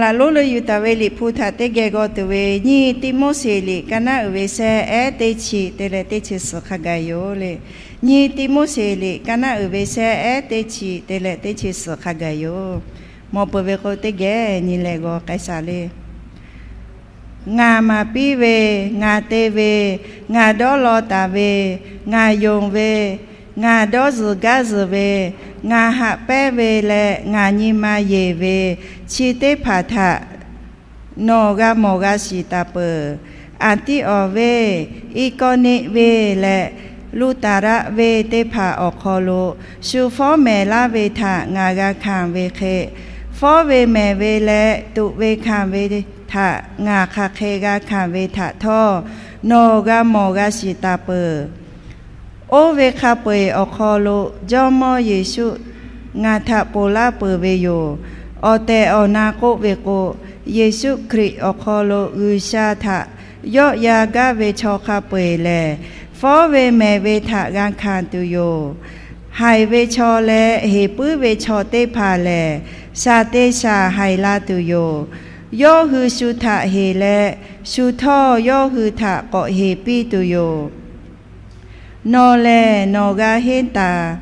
Aˬ loˉ leuˉ yuˬ taˍ ve Liꞈ hpu htaꞈ teˇ geh g'aw tuˬ ve, nyiˇ Tiˆmoˉseˍ liꞈ kaˇ naˉ uiˍ ve sehˉ ehˉ teˇ chi te leh teˇ chi suhˍ hk'a gaˬ yoˬ le. Nyiˇ Tiˆmoˉseˍ liꞈ kaˇ naˉ uiˍ ve sehˉ ehˉ teˇ chi te leh teˇ chi suhˍ hk'a gaˬ yoˬ. Mawˬ peuˬ ve k'o, teˇ geh nyi leh g'aw k'ai shaˍ le. Ngaˬ maˍ piˇ ve, ngaˬ te ve, ngaˬ dawˇ law taˍ ve, ngaˬ yonˍ ve, ngaˬ dawˇ zuhˬ gaˇ zuhˬ ve, ngaˬ haꞈ pehnˇ ve leh ngaˬ nyi ma yeˬ ve, chi teˇ hpaˍ htaꞈ nawˬ g'a mawˬ g'a shiˍ taˍ peuˬ. Anˍtiˆawˍ venˇ, Iˉkawˇniˆ venˇ leh Luˉtaˍraˆ venˇ teˇ hpaˍ awˬ hk'aw lo shu fawˉ mehˍ laˇ ve htaꞈ ngaˬ g'a hkanˍ ve hk'e, fawˉ ve mehˍ ve leh tuꞈ ve hkanˍ ve htaꞈ ngaˬ hk'aˬ hk'e g'a hkanˍ ve htaꞈ htawˇ, nawˬ g'a mawˬ g'a shiˍ taˍ peuˬ. Oˇ ve hk'a peu-eˬ awˬ hk'aw lo Jawˇmawˇ Yeˍsuˆ ngaˬ htaꞈ ponˬ laˇ peuˬ ve yoˬ. Awˬ tehˬ awˬ na k'oˆ ve k'o, Yeˍsuˆ Hkriꞈ awˬ hk'aw lo G'uiˬsha htaꞈ yawˆ yan gaˇ ve chaw hk'a peu-eˬ lehˬ, fawˉ ve mehˍ ve htaꞈ g'a hkanˍ tuˬ yoˬ. Haiˬ ve chaw leh heˍ puiˉ ve chaw teˇ hpaˍ lehˬ, shaˍ te shaˍ haiˬ la tuˬ yoˬ. Yawˇ hui shu htaꞈ heˍ leh, shu htawˇ yawˇ hui htaꞈ k'awꞈ heˍ piˇ tuˬ yoˬ. Nawˬ lehˬ nawˬ g'a henˇ taˍ,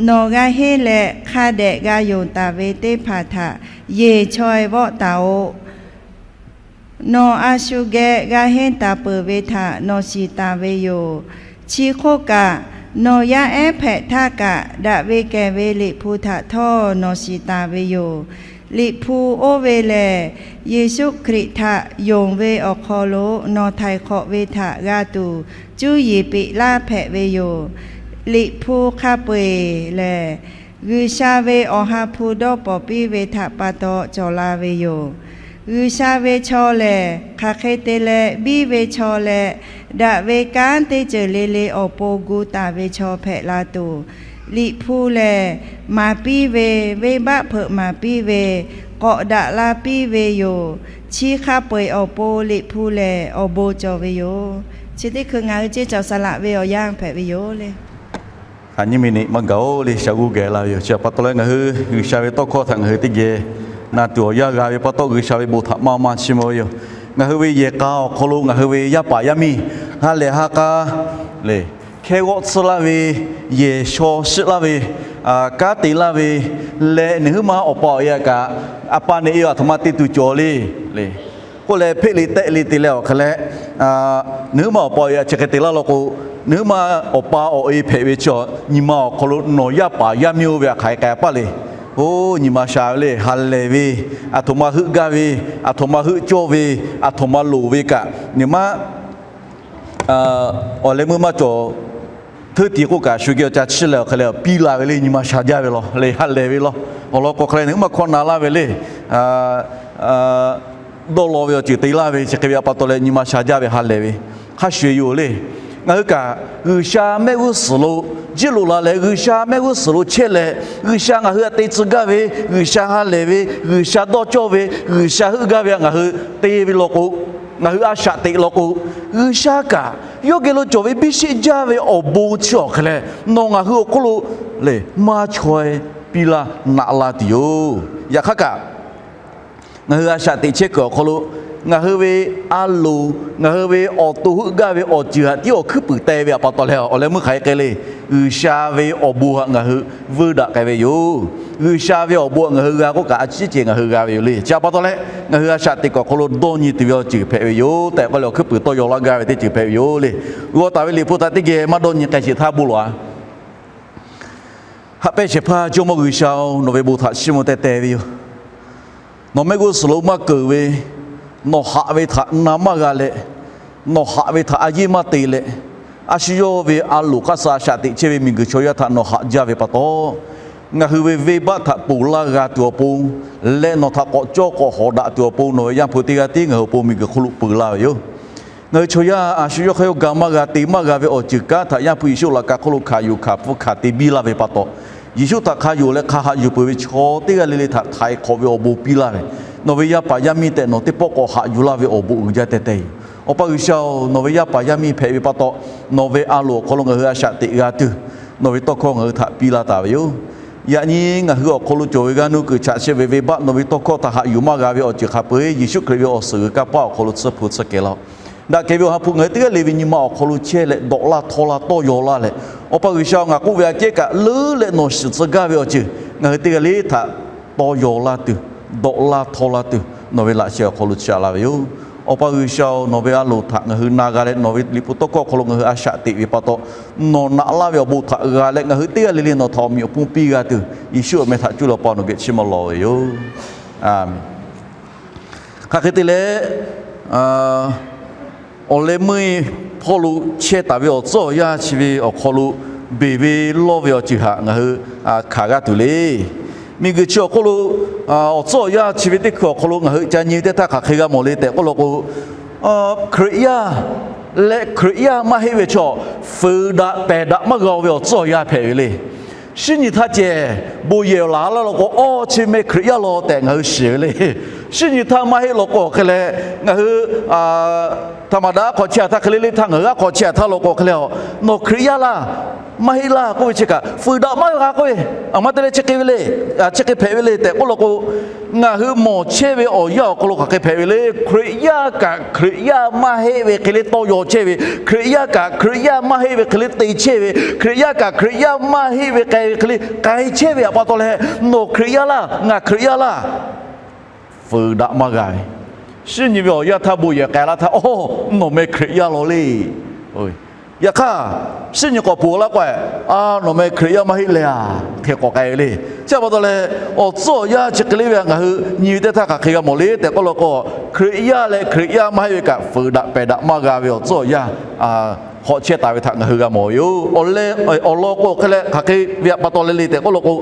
nawˬ g'a henˇ leh hk'a dehꞈ g'a yonˍ taˍ ve teˇ hpaˍ htaꞈ yeˬ chaweh vawˆ taˍ-oꞈ. Nawˬ a shu geh g'a henˇ taˍ peuˬ ve htaꞈ nawˬ shiˍ taˍ ve yoˬ. Chi hk'oˆ kaꞈ, nawˬ yaˇ ehˉ hpehꞈ htaˇ kaꞈ, daꞈ ve kehˬ ve Liꞈ hpu htaꞈ htawˇ nawˬ shiˍ taˍ ve yoˬ. Liꞈ hpu oˇ ve lehˬ, Yeˍsuˆ Hkriꞈ htaꞈ yonˍ ve awˬ hk'aw lo nawˬ htaiˍ hk'awꞈ ve htaꞈ g'a tuˬ cuˇ yiˍ peꞈ laˇ hpehꞈ ve yoˬ. Liꞈ hpu hk'a peu-eˬ lehˬ, G'uiˬsha ve Awˬ ha hpu dawˇ pawnˍ piˇ ve htaꞈ pa taw cawˬ la ve yoˬ. G'uiˬsha ve chaw lehˬ, hk'aˬ hk'e te leh biˇ ve chaw leh, daꞈ ve kanˉ teˇ ceuˬ le le awˬ pon gu taˍ ve chaw hpehꞈ la tuˬ, Liꞈ hpu lehˬ maˍ piˇ ve, venˇbaˆ hpeuꞈ maˍ piˇ ve, k'awꞈ daꞈ la piˇ ve yoˬ. Chi hk'a peu-eˬ awˬ pon Liꞈ hpu lehˬ awˬ bon cawˬ ve yoˬ. Chi teˇ hkui ngaˬ hui ceˇ cawˬ saˍ laꞈ ve awˬ yanˇ hpehꞈ ve yoˬ le. Hk'aˬ nyiˇ miˬniꞈ maˇ gaˬ-oˬ le, shaˍ g'uˇ geh la ve yoˬ. Chi pa taw leh ngaˬ hui G'uiˬsha ve tawˇ hkawˇ htaꞈ ngaˬ hui teˇ geh na tuˬ awˬ yanˇ g'a ve pa taw, G'uiˬsha ve bon htaꞈ maˇ maˇ chiˇ mvuh ve yoˬ. Ngaˬ hui ve yehˬ k'a awˬ hk'aw lo ngaˬ hui ve yaˇ paˍ yaˇ miˇ ha lehˬ ha k'a le, hkehˇ g'awˆ tsuhˇ laˇ ve, yehˬ shaw shiˆ laˇ ve, kanˉ te laˇ ve leh, nawˬ huiˉ ma awˬ pa awˬ e kaꞈ, a pa neꞈ e aˬ htoꞈ ma te tuˬ cawˬ le le. K'oˆ leh hpeˆ le tehˆ le te leh awˬ hk'e leh, nawˬ huiˉ ma awˬ pa awˬ e chi hk'e te laˇ law k'o, nawˬ huiˉ ma awˬ pa awˬ e hpehꞈ ve chaw nyi ma awˬ hk'aw lo nawˬ yaˇ paˍ yaˇ miˇ oˇ ve a hk'aˬ hk'e k'ai paˇ le. Oˇ, nyi ma sha ve le, ha lehˬ ve, aˬ htoꞈ ma heuˆ gaˇ ve, aˬ htoꞈ ma heuˆ cawˇ ve, aˬ htoꞈ ma loˍ ve kaꞈ, nawˬ maˇ awˬ leh meuˇ maˇ cawˬ. Hteˇ tiˍ k'oˆ kaꞈ, shu geh awˬ ca chiˇ leh awˬ hk'e leh piˇ la ve le, nyi ma sha jaˇ ve law le, ha lehˬ ve law. Awˬ lawn k'o hk'a leh nawˬ huiˉ ma hkawˇ na laˇ ve le, dawˇ law ve awˬ ceuˬ te laˇ ve chi hk'e ve pa taw leh nyi ma sha jaˇ ve ha lehˬ ve, hk'a shuˍ yoˬ le. Ngaˬ hui kaꞈ G'uiˬsha mehˆ g'uˇ suhˍ lo jiˇ loꞈ la leh, G'uiˬsha mehˆ g'uˇ suhˍ lo chehˇ leh, G'uiˬsha ngaˬ hui htaꞈ te tcuh gaˇ ve, G'uiˬsha ha lehˬ ve, G'uiˬsha dawˇ cawˇ ve, G'uiˬsha heuˆ gaˇ ve htaꞈ ngaˬ hui te ve law k'o, ngaˬ hui a shaꞈ teꞈ law k'o, G'uiˬsha kaꞈ yawˇ geh lo cawˬ ve biˇ sheˆ jaˇ ve awˬ bon chi awˬ hk'e leh, nawˬ ngaˬ hui awˬ hk'oˆ lo lehˬ maˇ chaweh piˇ laˇ naꞈ la tuˬ yoˬ. Yaꞈ hk'aˇ kaꞈ, ngaˬ hui a shaꞈ teꞈ chehˇ kuiˬ awˬ hk'aw lo ngaˬ hui ve a loˍ, ngaˬ hui ve awˬ to heuˆ gaˇ ve awˬ ceuˬ htaꞈ tiˉ awˬ hkuiˉ puiˍ teh ve pa taw leh, awˬ leh meuˇ hk'aˬ hk'e k'ai le, G'uiˬsha ve awˬ bon htaꞈ ngaˬ hui veuˇ daꞈ k'ai ve yoˬ. G'uiˬsha ve awˬ bon htaꞈ ngaˬ hui g'a k'oˆ kaꞈ, a ciˉ cehˬ ngaˬ hui g'a ve yoˬ le. Chi htaꞈ pa taw leh, ngaˬ hui a shaꞈ teꞈ kuiˬ awˬ hk'aw lo dawˇ nyi tuˬ ve awˬ ceuˬ hpehꞈ ve yoˬ tehꞈ k'oˆ leh, awˬ hkuiˉ puiˍ tawˇ yaw laˇ gaˇ ve teˇ ceuˬ hpehꞈ ve yoˬ le. G'aw taˍ ve Liꞈ hpu htaꞈ teˇ geh maˇ dawˇ nyi k'ai sheˍ htaˇ bon lawˬ-a. Haꞈ pehnˇ shehˍ hpaˇ Jawˇmawˇ G'uiˬsha-oˬ, nawˬ ve bon htaꞈ chiˇ mvuh teh teh ve yoˬ. Nawˬ mehˆ g'uˇ suhˍ lo maˇ keunˍ ve, nawˬ haꞈ ve htaꞈ na maˇ g'a leh, nawˬ haꞈ ve htaꞈ a yeˇ maˇ te leh, a shu yawˇ ve a loˍ hk'aˇ suh a shaꞈ teꞈ chehˇ ve miˬguiˬ chaw yaˇ htaꞈ nawˬ haꞈ jaˇ ve pa taw, ngaˬ hui ve venˇbaˆ htaꞈ ponˬ laˇ g'a tuˬ awˬ pon leh, nawˬ htaꞈ k'awꞈ cawˇ k'awꞈ hawˍ daꞈ tuˬ awˬ pon nawˬ ve Yaˇ hpu teˇ g'aˇ tiˉ ngaˬ hui awˬ pon miˬguiˬ hk'oˆ lo peu laˇ ve yoˬ. Ngaˬ hui chaw yaˇ a shu yawˇ hk'aˇ yawˇ ga maˇ g'a te maˇ g'a ve awˬ ceuˬ kanˉ htaꞈ Yaˇ hpu Yeˍsuˆ laꞈ ka hk'oˆ lo hkanˍ yuˬ hkanˍ pfuhˇ hkanˍ te biˇ laˇ ve pa taw, Yeˍsuˆ htaꞈ hk'a yonˍ leh hk'a haꞈ yuˬ peuˬ ve chaw teˇ g'aˇ le le htaꞈ htaiˍ hk'awꞈ ve awˬ bon piˇ laˇ ve, nawˬ ve yaˇ paˍ yaˇ miˇ tehꞈ nawˬ teˇ pawˆ k'awꞈ haꞈ yuˬ laˇ ve awˬ bon uiˍ jaˇ teh teh yoˬ. Awˬ pa G'uiˬsha-oˬ, nawˬ ve yaˇ paˍ yaˇ miˇ hpehꞈ ve pa taw, nawˬ ve a loˍ awˬ hk'aw lo ngaˬ hui a shaꞈ teꞈ g'a tuˬ, nawˬ ve tawˇ hkawˇ ngaˬ hui htaꞈ piˇ laˇ taˍ ve yoˬ. Yaꞈ nyi ngaˬ hui awˬ hk'aw lo cawˬ ve g'aˇ nuˇ kuiˬ chaꞈ chi ve venˇbaˆ nawˬ ve tawˇ hkawˇ htaꞈ haꞈ yuˬ maˇ g'a ve awˬ ceuˬ hk'a peu-eˬ Yeˍsuˆ Hkriꞈ ve awˬ suhˍ g'uiˬ kanˇ paˆ awˬ hk'aw lo tsuhˇ hpu tsuhˇ kehˬ laˇ-oˆ. Daꞈ kehˬ ve awˬ ha hpu ngaˬ hui teˇ g'aˇ le ve nyi ma awˬ hk'aw lo chehˇ leh dawꞈ laˇ htawˇ laˇ tawˇ yaw laˇ leh, Awˬ pa G'uiˬsha, ngaˬ k'oˆ ve aꞈ kehˉ kaꞈ leuˉ leh nawˬ shiˍ tcuh gaˇ ve awˬ ceuˬ ngaˬ hui teˇ g'aˇ le htaꞈ tawˇ yaw laˇ tuˬ, dawꞈ laˇ htawˇ laˇ tuˬ, nawˬ ve laꞈ sheh awˬ hk'aw lo chaꞈ laˇ ve yoˬ. Awˬ pa G'uiˬsha-oˬ, nawˬ ve a loˍ htaꞈ ngaˬ hui na g'a leh nawˬ ve Liꞈ hpu tawˇ hkawˇ awˬ hk'aw lo ngaˬ hui a shaꞈ teꞈ ve pa taw, nawˬ naꞈ laˇ ve awˬ bon htaꞈ g'a leh ngaˬ hui teˇ g'aˇ le le nawˬ htaꞈ awˬ meꞈ awˬ hponˇ piˇ g'a tuˬ, Yeˍsuˆ awˬ meh htaꞈ cuˇ leh Awˬ pa nawˬ geh chiˇ mvuh lawˬ ve yoˬ. Aˬ, hk'aˬ hk'e te leh, awˬ leh meuˇ hpawˇ lo chehˇ taˍ ve awˬ tcuhˉ awˬ yanˇ chi ve awˬ hk'aw lo beˬ ve lawˇ ve awˬ ceuˬ htaꞈ ngaˬ hui hkanˍ g'a tuˬ le. Miˬguiˬ chi awˬ hk'oˆ lo awˬ tcuhˉ awˬ yanˇ chi ve teˇ hkui awˬ hk'aw lo ngaˬ hui ca nyi ve teˇ htaˇ hk'aˬ hk'e g'a mawˬ le tehꞈ k'oˆ law k'o, Hkriꞈ yaˇ leh Hkriꞈ yaˇ maˇ heˆ ve chaw fuiˍ daꞈ pehˬ daꞈ maˇ g'a-o ve awˬ tcuhˉ awˬ yanˇ hpehꞈ ve le. Shinˉ nyi htaˇ cehˬ bon yehˬ laˬ laˇ law k'o, awˇ chi meh Hkriꞈ yaˇ law tehꞈ ngaˬ hui shiˍ ve le. Shinˉ nyi htaˇ maˇ heˆ law k'o hk'e leh, ngaˬ hui htaꞈ maˍ daꞈ aˉ hk'aw chehˇ a htaˇ hk'e le le htaˇ ngaˬ hui aˉ hk'aw chehˇ a htaˇ law k'o hk'e leh, nawˬ Hkriꞈ yaˇ laˇ, maˇ heˆ laˇ k'oˆ ve chi kaꞈ fuiˍ daꞈ maˇ g'a k'oˆ ve, aˬ ma te leh chi hk'e ve le, chi hk'e hpehꞈ ve le tehꞈ k'oˆ law k'o, ngaˬ hui mawˬ chehˇ ve awˬ yanˇ awˬ hk'aw lo hk'aˬ hk'e hpehꞈ ve le. Hkriꞈ yaˇ kaꞈ Hkriꞈ yaˇ maˇ heˆ ve hk'e le tawˇ yaw chehˇ ve, Hkriꞈ yaˇ kaꞈ Hkriꞈ yaˇ maˇ heˆ ve hk'e le te chehˇ ve, Hkriꞈ yaˇ kaꞈ Hkriꞈ yaˇ maˇ heˆ ve k'ai ve hk'e le k'ai chehˇ ve pa taw leh, nawˬ Hkriꞈ yaˇ laˇ, ngaˬ Hkriꞈ yaˇ laˇ, fuiˍ daꞈ maˇ g'a ve. Shinˉ nyi ve awˬ yanˇ htaˇ bon yehˬ k'ai laˇ htaˇ, awˇ, nawˬ meh Hkriꞈ yaˇ law le. Yaꞈ hk'aˇ, shinˉ nyi k'awꞈ poˬ laˇ k'o, a, nawˬ meh Hkriꞈ yaˇ maˇ heˆ le a, hk'e k'awꞈ k'ai ve le. Chi pa taw leh, awˬ tcuhˉ awˬ yanˇ chi hk'e le ve ngaˬ hui nyi ve teˇ htaˇ hk'aˬ hk'e g'a mawˬ le tehꞈ k'oˆ law k'o, Hkriꞈ yaˇ leh Hkriꞈ yaˇ maˇ heˆ ve kaꞈ fuiˍ daꞈ pehˬ daꞈ maˇ g'a ve awˬ tcuhˉ awˬ yanˇ hk'awꞈ chehˇ taˍ ve htaꞈ ngaˬ hui g'a mawˬ ve yoˬ. Awˬ lawn k'o hk'e leh hk'aˬ hk'e ve pa taw le le tehꞈ k'oˆ law k'o,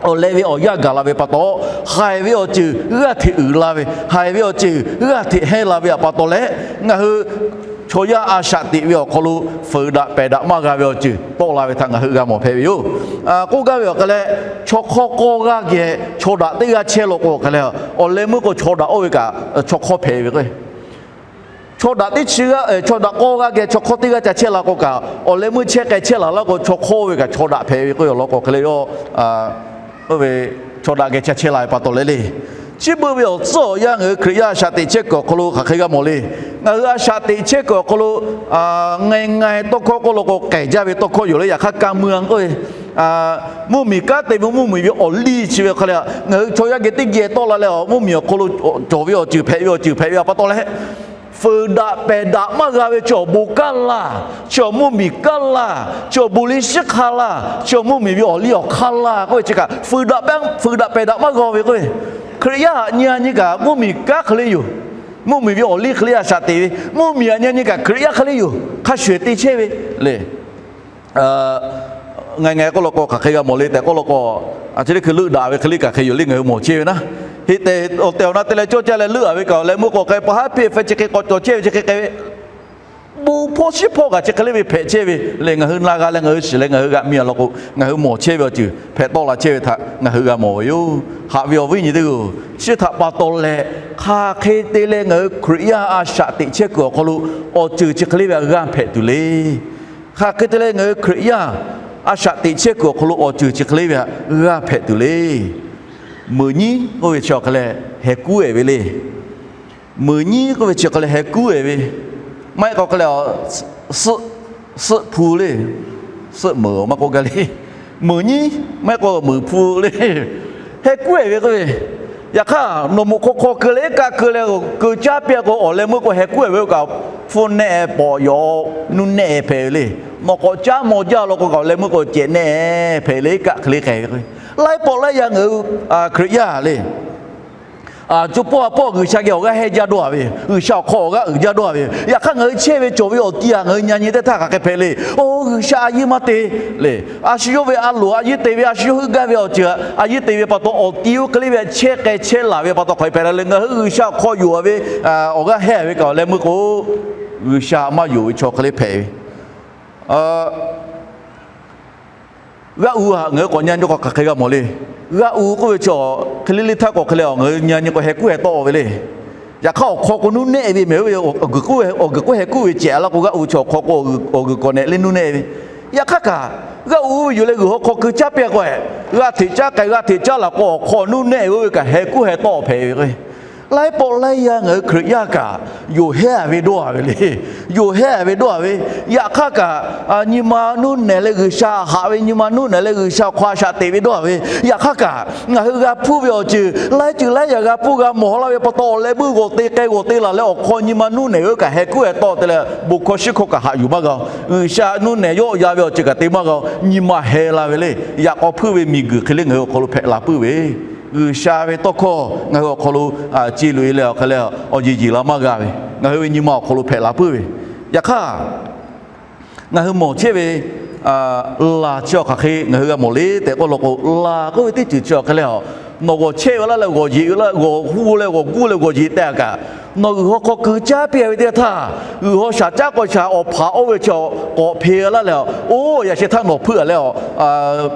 awˬ leh ve awˬ yanˇ gaˬ la ve pa taw, haiˬ ve awˬ ceuˬ g'aˇ hteꞈ uiˍ la ve, haiˬ ve awˬ ceuˬ g'aˇ hteꞈ hehnˇ la ve pa taw leh, ngaˬ hui chaw yaˇ a shaꞈ teꞈ ve awˬ hk'aw lo fuiˍ daꞈ pehˬ daꞈ maˇ g'a ve awˬ ceuˬ tawˆ la ve htaꞈ ngaˬ hui g'a mawˬ hpehꞈ ve yoˬ. K'oˆ gaˇ ve awˬ hk'e leh, chaw hk'awˇ k'awˇ g'aˇ geh chaw daꞈ teˇ g'aˇ chehˇ law k'o hk'e leh, awˬ leh meuˇ k'o chaw daꞈ oˇ ve kaꞈ chaw hk'awˇ hpehꞈ ve k'o, chaw daꞈ teˇ chi g'aˇ, chaw daꞈ k'awˇ g'aˇ geh chaw hk'awˇ teˇ g'aˇ ca chehˇ la k'o kaꞈ, awˬ leh meuˇ chehˇ k'ai chehˇ laˬ laˇ k'o chaw hk'awˇ oˇ ve kaꞈ chaw daꞈ hpehꞈ ve k'o, awˬ lawn k'o hk'e leh yawˇ oˇ ve chaw daꞈ geh ca chehˇ la ve pa taw leh le. Chi beuꞈ ve awˬ tcuhˉ awˬ yanˇ ngaˬ hui Hkriꞈ yaˇ a shaꞈ teꞈ chehˇ kuiˬ awˬ hk'aw lo hk'aˬ hk'e g'a mawˬ le. Ngaˬ hui a shaꞈ teꞈ chehˇ kuiˬ awˬ hk'aw lo ngaˬ ngaˬ tawˇ hkawˇ k'oˆ law k'o k'ehˬ jaˇ ve tawˇ hkawˇ yoˬ leh, yaꞈ hk'aˇ ka mui-a k'oˆ ve, mvuhˇmiˬ kanˉ te ve mvuhˇmiˬ ve awˬ liˇ chi ve hk'e leh, ngaˬ hui chaw yaˇ geh teˇ geh tawˆ la leh, mvuhˇmiˬ awˬ hk'aw lo cawˬ ve awˬ ceuˬ hpehꞈ ve awˬ ceuˬ hpehꞈ ve pa taw leh, fuiˍ daꞈ pehˬ daꞈ maˇ g'a ve chi awˬ bon kanˉ laˇ, chi awˬ mvuhˇmiˬ kanˉ laˇ, chi awˬ bon liˇ shiˉ hk'aˇ laˇ, chi awˬ mvuhˇmiˬ ve awˬ liˇ awˬ hk'aˇ laˇ k'oˆ ve chi kaꞈ, fuiˍ daꞈ pehˬ daꞈ maˇ g'a ve k'oˆ ve, Hkriꞈ yaˇ htaꞈ nyi a nyi kaꞈ mvuhˇmiˬ kanˉ hk'e le yoˬ. Mvuhˇmiˬ ve awˬ liˇ hk'e le a shaꞈ teꞈ ve, mvuhˇmiˬ htaꞈ nyi a nyi kaꞈ Hkriꞈ yaˇ hk'e le yoˬ. Hk'a shuˍ te chehˇ ve le. Ngaˬ ngaˬ k'oˆ law k'o hk'aˬ hk'e g'a mawˬ le tehꞈ k'oˆ law k'o, a chi teˇ hkui leuˆ daꞈ ve hk'e le kaꞈ hk'e yoˬ le ngaˬ hui mawˬ chehˇ ve naˉ. Heˆ tehꞈ awˬ tehˬ awˬ na te leh cawˇ caˇ leh leuˆ-a ve kaꞈ awˬ leh meuˇ k'o k'ai pa haˉ hpeꞈ feh chi hk'e k'awꞈ cawˬ chehˇ ve chi hk'e k'ai ve, bon hpawˇ shiˉ hpawˇ kaꞈ chi hk'e le ve hpehꞈ chehˇ ve le. Ngaˬ hui na g'a leh ngaˬ hui shiˍ leh ngaˬ hui g'aꞈ mi-a law k'o, ngaˬ hui mawˬ chehˇ ve awˬ ceuˬ hpehꞈ tawˆ la chehˇ ve htaꞈ ngaˬ hui g'a mawˬ ve yoˬ. Haꞈ ve awˬ viˉ nyi teˇ-oˬ, chi htaꞈ pa taw leh, hk'aˬ hk'e te leh ngaˬ hui Hkriꞈ yaˇ a shaꞈ teꞈ chehˇ kuiˬ awˬ hk'aw lo awˬ ceuˬ chi hk'e le ve htaꞈ g'aˇ hpehꞈ tuˬ le. Hk'aˬ hk'e te leh ngaˬ hui Hkriꞈ yaˇ a shaꞈ teꞈ chehˇ kuiˬ awˬ hk'aw lo awˬ ceuˬ chi hk'e le ve htaꞈ g'aˇ hpehꞈ tuˬ le. Meuꞈ nyiˉ k'oˆ ve chi awˬ hk'e leh heh kuˉ-ehˍ ve le. Meuꞈ nyiˉ k'oˆ ve chi awˬ hk'e leh heh kuˉ-ehˍ ve, maˇ heˆ k'o hk'e leh suhˆ hpu le, suhˆ meuˍ maˇ k'oˆ gaˇ le. Meuꞈ nyiˉ maˇ heˆ k'o meuˍ hpu le, heh kuˉ-ehˍ ve k'oˆ ve. Yaꞈ hk'aˇ nawˬ moꞈ hk'aw hk'aw keu leh iˉ kaˆ keu leh keu caˉ piˇ-a k'o, awˬ leh meuˇ k'o heh kuˉ-ehˍ ve oˇ kaꞈ, hpfuhˇ nehˆ-e pawꞈ yawˬ nuˇ nehˆ-e hpehꞈ ve le. Nawˬ k'awꞈ caˉ maw jaˇ law k'o kaꞈ, awˬ leh meuˇ k'o cehˬ nehˆ-e hpehꞈ le, iˉ kaˆ hk'e le k'ai ve k'o, laiˉ pawˆ laiˉ yaˇ ngaˬ hui Hkriꞈ yaˇ le. Coˇ pawˆ a pawˆ G'uiˬsha geh awˬ g'aˇ hehnˇ jaˇ dawˇ-a ve yoˬ. G'uiˬsha awˬ hk'aw awˬ g'aˇ uiˍ jaˇ dawˇ-a ve yoˬ. Yaꞈ hk'aˇ ngaˬ hui chehˇ ve cawˬ ve awˬ ti-a ngaˬ hui nyi a nyi teˇ htaˇ hk'aˬ hk'e hpehꞈ le. Oˇ, G'uiˬsha a yeˇ maˇ te le. A shu yawˇ ve a loˍ a yeˇ te ve, a shu yawˇ hui gaˇ ve awˬ ceuˬ a yeˇ te ve pa taw, awˬ ti oˇ hk'e le ve chehˇ k'ai chehˇ laˬ ve pa taw hk'aˬ hk'e hpehꞈ la le. Ngaˬ hui G'uiˬsha awˬ hk'aw yonˍ-a ve awˬ g'aˇ hehnˇ ve kaꞈ awˬ leh meuˇ k'o, G'uiˬsha maˇ yonˍ ve chaw hk'e le hpehꞈ ve G'aˇ u htaꞈ ngaˬ hui k'awꞈ nyi a nyi k'o hk'aˬ hk'e g'a mawˬ le. G'aˇ u k'oˆ ve chi hk'e le le htaˇ k'awꞈ hk'e leh ngaˬ hui nyi a nyi k'o heh kuˉ heh tawˆ ve le. Yaꞈ hk'aˇ awˬ hk'aw k'o nuˇ nehˆ ve mehˍ, oˇ ve awˬ guiˬ k'o heh kuˉ ve cehˬ laˇ k'o, g'aˇ u chi awˬ hk'aw k'o awˬ guiˬ k'awꞈ nehˆ le nuˇ nehˆ ve. Yaꞈ hk'aˇ kaꞈ G'aˇ uiˍ ve yoˬ leh g'uiˬ haw hk'aw keu caˉ piˇ-a k'o, g'a hteꞈ caˉ k'ai g'a hteꞈ caˉ laˬ k'o, awˬ hk'aw nuˇ nehˆ ve oˇ ve kaꞈ heh kuˉ heh tawˆ hpehꞈ ve k'o, laiˉ pawˆ laiˉ yaˇ ngaˬ hui Hkriꞈ yaˇ kaꞈ yonˍ hehˉ-a ve dawˇ-a ve le. Yonˍ hehˉ-a ve dawˇ-a ve. Yaꞈ hk'aˇ kaꞈ, nyi ma nuˇ nehˬ leh G'uiˬsha haꞈ ve, nyi ma nuˇ nehˬ leh G'uiˬsha awˬ hk'aw a shaꞈ teꞈ ve dawˇ-a ve. Yaꞈ hk'aˇ kaꞈ ngaˬ hui g'a hpuˇ ve awˬ ceuˬ laiˉ ceuˬ laiˉ yaꞈ g'a hpuˇ g'a mawˬ laˇ ve pa taw, awˬ leh buiˇ g'awˬ te k'ai g'awˬ te laˬ leh awˬ hk'aw nyi ma nuˇ nehˬ ve oˇ kaꞈ heh kuˉ heh tawˆ te leh bon hkawˇ shiˉ hkawˇ kaꞈ haꞈ yuˬ maˇ g'a-o. G'uiˬsha nuˇ nehˬ yawˆ ya ve awˬ ceuˬ kaꞈ te maˇ g'a-o. Nyi ma heh la ve le. Yaꞈ k'aw hpuˇ ve miˬguiˬ hk'e le ngaˬ hui awˬ hk'aw lo hpehꞈ la puiˉ ve, G'uiˬsha ve tawˇ hkawˇ ngaˬ hui awˬ hk'aw lo ce loꞈ-e leh awˬ hk'e leh awˬ jeˬ jeˬ la maˇ g'a ve, ngaˬ hui ve nyi ma awˬ hk'aw lo hpehꞈ la puiˉ ve. Yaꞈ hk'aˇ, ngaˬ hui mawˬ chehˇ ve laˬ chi awˬ hk'aˬ hk'e ngaˬ hui g'a mawˬ le tehꞈ k'oˆ law k'o, laˬ k'oˆ ve teˇ ceuˬ chi awˬ hk'e leh a, nawˬ g'awˬ chehˇ ve laˇ leh g'awˬ yeꞈ ve laˇ, g'awˬ hu leh g'awˬ guˇ leh g'awˬ yeꞈ teh-a kaꞈ, nawˬ g'uiˬ haw hk'aw keu caˉ piˇ-a ve teˇ yanˇ htaˇ, g'uiˬ haw shaˍ caˉ k'aw shaˍ awˬ hpaꞈ oˇ ve chi k'awꞈ hpe laˇ leh, oˇ yaꞈ sheh htaˇ nawˬ hpeuˆ-a leh a,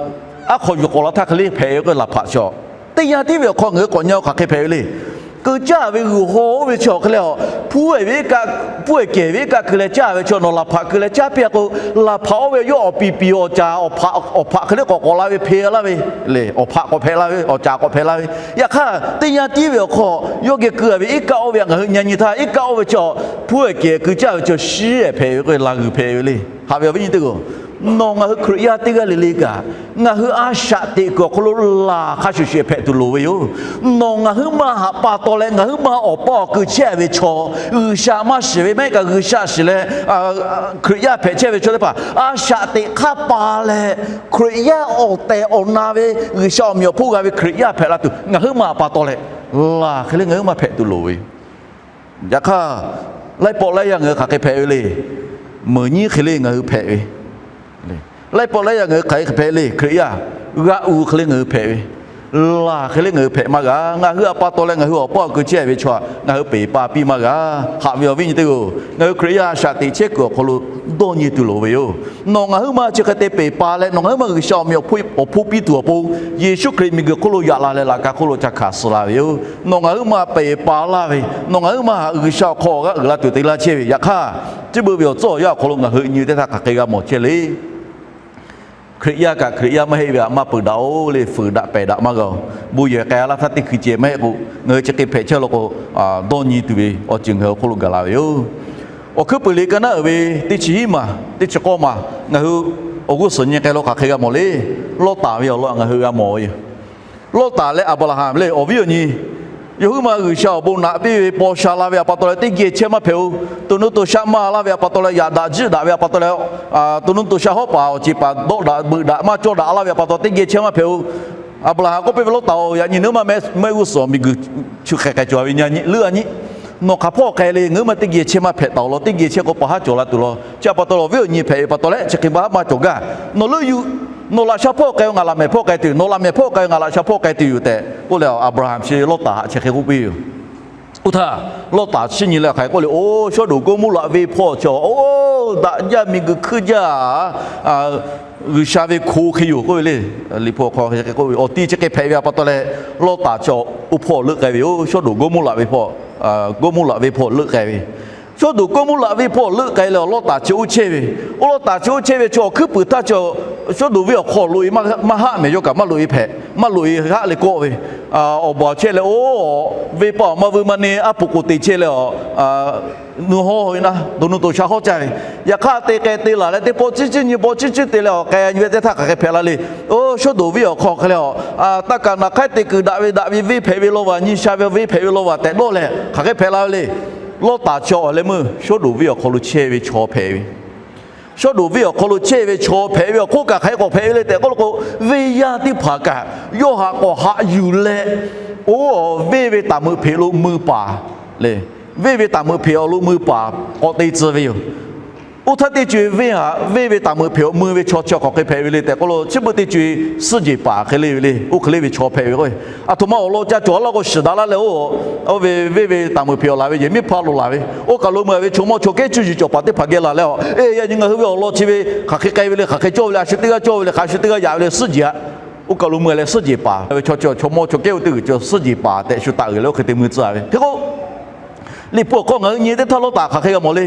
aˉ hk'aw yuˬ k'awꞈ la htaˇ hk'e le hpehꞈ ve k'o, laˬ hpaꞈ chi teˇ yanˇ tiˉ ve awˬ hk'aw ngaˬ hui k'awꞈ nyi-a hk'aˬ hk'e hpehꞈ ve le. Keu caˇ ve g'uiˬ haw oˇ ve chi awˬ hk'e leh a, hpuˇ-e ve kaꞈ, hpuˇ-e kehˬ ve kaꞈ keu leh caˇ ve chi nawˬ laˬ hpaꞈ keu leh caˇ piˇ-a k'o, laˬ hpaꞈ oˇ ve yawˇ awˬ piˍ piˍ awˬ caˍ awˬ hpaꞈ hk'e le k'awꞈ k'awꞈ la ve hpe laˇ ve le. Awˬ hpaꞈ k'awꞈ hpehꞈ la ve, awˬ caˍ k'awꞈ hpehꞈ la ve. Yaꞈ hk'aˇ teˇ yanˇ tiˉ ve awˬ hk'aw yawˇ geh keu-a ve iˉ kaˆ oˇ ve ngaˬ hui nyi nyi htaˇ, iˉ kaˆ oˇ ve chi hpuˇ-e kehˬ keu caˇ ve chi shiˉ-e hpehꞈ ve k'o, laˬ g'uiˬ hpehꞈ ve le. Haꞈ ve awˬ viˉ nyi teˇ g'aˇ, nawˬ ngaˬ hui Hkriꞈ yaˇ teˇ g'aˇ le le kaꞈ, ngaˬ hui a shaꞈ teꞈ kuiˬ awˬ hk'aw lo laˬ hk'a shuˍ shuˍ hpehꞈ tuˬ loˍ ve yoˬ. Nawˬ ngaˬ huiˉ ma haꞈ pa taw leh ngaˬ huiˉ ma awˬ pa awˬ keu chehˇ ve chaw, G'uiˬsha maˇ shiˍ ve maˇ heˆ kaꞈ G'uiˬsha shiˍ leh Hkriꞈ yaˇ hpehꞈ chehˇ ve chaw teˇ hpaˍ a shaꞈ teꞈ hk'aˇ pa leh, Hkriꞈ yaˇ awˬ tehˬ awˬ na ve G'uiˬsha awˬ meꞈ awˬ hponˇ g'a ve Hkriꞈ yaˇ hpehꞈ la tuˬ ngaˬ huiˉ ma haꞈ pa taw leh laˬ hk'e le ngaˬ huiˉ ma hpehꞈ tuˬ loˍ ve. Yaꞈ hk'aˇ, laiˉ pawˆ laiˉ yaˇ ngaˬ hui hk'aˬ hk'e hpehꞈ ve le. Meuꞈ nyiˉ hk'e le ngaˬ hui hpehꞈ ve. Laiˉ pawˆ laiˉ yaˇ ngaˬ hui hk'aˬ hk'e hpehꞈ le. Hkriꞈ yaˇ g'aꞈ uiˍ hk'e le ngaˬ hui hpehꞈ ve, laˬ hk'e le ngaˬ hui hpehꞈ maˇ g'a. Ngaˬ hui haꞈ pa taw leh ngaˬ hui awˬ pa awˬ keu chehˇ ve chaw ngaˬ hui peˬ pa piˇ maˇ g'a. Haꞈ ve awˬ viˉ nyi teˇ g'aˇ, ngaˬ hui Hkriꞈ yaˇ a shaꞈ teꞈ chehˇ kuiˬ awˬ hk'aw lo dawˇ nyi tuˬ loˍ ve yoˬ. Nawˬ ngaˬ huiˉ ma chi hk'e te peˬ pa leh nawˬ ngaˬ huiˉ ma G'uiˬsha awˬ meꞈ awˬ hponˇ piˇ tuˬ awˬ pon, Yeˍsuˆ Hkriꞈ miˬguiˬ hk'oˆ lo yaꞈ la leh laꞈ ka hk'oˆ lo ca hkanˍ suh la ve yoˬ. Nawˬ ngaˬ huiˉ ma peˬ pa laˇ ve, nawˬ ngaˬ huiˉ ma htaꞈ G'uiˬsha awˬ hk'aw g'aꞈ uiˍ la tuˬ te laˇ chehˇ ve. Yaꞈ hk'aˇ, chi beuꞈ ve awˬ tcuhˉ awˬ yanˇ awˬ hk'aw lo ngaˬ hui nyi teˇ htaˇ hk'aˬ hk'e g'a mawˬ chehˇ le. Hkriꞈ yaˇ kaꞈ Hkriꞈ yaˇ maˇ heˆ ve htaꞈ maˇ peuˬ daꞈ-oˬ le, fuiˍ daꞈ pehˬ daꞈ maˇ g'a-oˬ. Bon yehˬ k'ai laˇ htaˇ teˇ hkui ceh maˇ heˆ k'o, ngaˬ hui chi hk'e hpehꞈ chehˇ law k'o, dawˇ nyi tuˬ ve awˬ ceuˬ ngaˬ hui awˬ hk'oˆ lo gaˬ la ve yoˬ. Awˬ hkuiˉ puiˍ liꞈ ka naˉ uiˍ ve teˇ chi hiˉ maˬ teˇ chi k'awˇ maˬ ngaˬ hui awˬ g'uˇ suhˍ nyi k'ai law hk'aˬ hk'e g'a mawˬ le. Lawˇtaˍ ve awˬ lawn ngaˬ hui g'a mawˬ ve yoˬ. Lawˇtaˍ leh Aˍbraˍhanˍ le awˬ viˉ awˬ nyi, yawˇ huiˉ ma G'uiˬsha awˬ bon naꞈ piˇ ve paw sha la ve htaꞈ pa taw leh teˇ geh chehˇ maˇ hpehꞈ-oˬ. To nuˇ to shaˆ maˇ laˇ ve htaꞈ pa taw leh yaꞈ daꞈ jiˆ daꞈ ve htaꞈ pa taw leh, to nuˇ to shaˆ hawˉ paˍ awˬ ceˬ paˍ dawˆ daꞈ beuꞈ daꞈ maˇ cawˇ daꞈ laˇ ve htaꞈ pa taw teˇ geh chehˇ maˇ hpehꞈ-oˬ. Aˍbraˍhanˍ k'oˆ piˇ ve, Lawˇtaˍ-oˬ, yaꞈ nyi nawˬ huiˉ ma mehˆ g'uˇ suhˍ miˬguiˬ chi hk'e k'ai cawˬ ve nyi nyi leuˉ-a nyi. Nawˬ hk'aˬ hpawˇ k'ai le, ngaˬ huiˉ ma teˇ geh chehˇ maˇ hpehꞈ taˍ-oˬ law, teˇ geh chehˇ k'o pa haˉ cawˬ la tuˬ law. Chi htaꞈ pa taw leh awˬ viˉ awˬ nyi hpehꞈ ve pa taw leh chi hk'e pa haˉ maˇ cawˬ gaˇ. Nawˬ leuˆ yuˬ, nawˬ laꞈ sha hpawˇ k'ai-o, ngaˬ laꞈ mehˍ hpawˇ k'ai tuˬ, nawˬ laꞈ mehˍ hpawˇ k'ai-o, ngaˬ laꞈ sha hpawˇ k'ai tuˬ yoˬ tehꞈ k'oˆ leh Aˍbraˍhanˍ chi Lawˇtaˍ htaꞈ chi hk'e k'oˆ piˇ yoˬ. Oˇ htaˇ, Lawˇtaˍ chiˇ nyi leh hk'aˬ hk'e k'oˆ le, Oˇ, Sawˉdonˍ Gawˇmawˇraꞈ venˇ hpawˇ chi, oˇ, daꞈ jaˇ, miˬguiˬ hkuiˇ jaˇ, G'uiˬsha ve hko hk'e yoˬ k'oˆ ve le. Liꞈ hpu awˬ hk'aw hk'e k'oˆ ve, awˬ ti chi hk'e hpehꞈ ve htaꞈ pa taw leh, Lawˇtaˍ chi oˇ hpawˇ leuˆ k'ai ve yoˬ. Sawˉdonˍ Gawˇmawˇraꞈ venˇ hpawˇ, Gawˇmawˇraꞈ venˇ hpawˇ leuˆ k'ai ve. Sawˉdonˍ Gawˇmawˇraꞈ venˇ hpawˇ leuˆ k'ai leh, Lawˇtaˍ chi oˇ chehˇ ve. Oˇ Lawˇtaˍ chi oˇ chehˇ ve chaw awˬ hkuiˉ puiˍ htaˇ chi, Sawˉdonˍ venˇ awˬ hk'aw loꞈ-e maˇ haˆ mehˍ, yawˇ kaꞈ maˇ loꞈ-e hpehꞈ, maˇ loꞈ-e haˆ leh kawˆ ve, awˬ baˬ chehˇ leh, oˇ, venˇ paˆ awˬ maˇ vuiˇ maˇ neˇ aˉ poꞈ k'oˍ te chehˇ leh, nuˇ hawˉ ve naˉ, to nuˇ to shaˆ hawˉ caˇ ve. Yaꞈ hk'aˇ te k'ai te laˬ leh teˇ pawˆ ciˉ ciˉ nyi pawˆ ciˉ ciˉ te leh awˬ k'ai nyi ve teˇ htaˇ hk'aˬ hk'e hpehꞈ la le. Oˇ, Sawˉdonˍ venˇ awˬ hk'aw hk'e leh a, taˇ kaꞈ naˬ hk'aiˉ te kuiˬ daꞈ ve daꞈ ve venˇ hpehꞈ ve law vaˬ, nyi sha ve venˇ hpehꞈ ve law vaˬ tehꞈ dawˇ leh hk'aˬ hk'e hpehꞈ la ve le. Lawˇtaˍ chi awˬ leh meuˇ Sawˉdonˍ venˇ awˬ hk'aw lo chehˇ ve chaw hpehꞈ ve. Sawˉdonˍ venˇ awˬ hk'aw lo chehˇ ve chaw hpehꞈ ve awˬ hk'oˆ kaꞈ hk'aˬ hk'e k'awꞈ hpehꞈ ve le tehꞈ k'oˆ law k'o, venˇ yaˇ teˇ hpaˍ kaꞈ yawˇ htaꞈ k'awꞈ haꞈ yuˬ leh, oˇ, venˇ ve taˍ meuꞈ hpeꞈ lo mui paˍ le. Venˇ ve taˍ meuꞈ hpeꞈ awˬ lo mui paˍ k'awꞈ te tcuh ve yoˬ. Oˇ htaˇ teˇ co-e venˇ htaꞈ venˇ ve taˍ meuꞈ hpeꞈ awˬ mui ve chaw chi hk'aˬ hk'e hpehꞈ ve le tehꞈ k'oˆ law, chi beuꞈ teˇ co-e suhˉ jehˬ paˍ hk'e le ve le. Oˇ hk'e le ve chaw hpehꞈ ve k'o, aˬ htoꞈ ma awˬ lawn ca cawˬ laˇ k'o shiˍ daꞈ laˇ leh, oˇ, oˇ ve venˇ ve taˍ meuꞈ hpeꞈ awˬ laˬ ve yehˬ miˉ hpaˇ lo laˬ ve, oˇ kaˬ lo mui ve chaw mawˇ chaw kehˉ cuˇ yiˍ cawˬ paˍ teˇ hpaˍ geh laˬ leh, oˇ, yaꞈ nyi ngaˬ hui ve awˬ lawn chi ve hk'aˬ hk'e k'ai ve le, hk'aˬ hk'e cawˇ ve le, a shu teˇ g'aˇ cawˇ ve le, hk'aˬ shu teˇ g'aˇ yaꞈ ve le, suhˉ jehˬ aꞈ. Oˇ kaˬ lo mui leh suhˉ jehˬ paˍ ve chaw chi chaw mawˇ chaw kehˉ oˇ teˇ g'uiˬ cawˬ suhˉ jehˬ paˍ tehꞈ shu taˍ uiˍ leh oˇ hk'e te mui tcuh ve hk'e k'o, Liꞈ hpu awˬ hk'aw ngaˬ hui nyi teˇ htaˇ Lawˇtaˍ hk'aˬ hk'e g'a mawˬ le.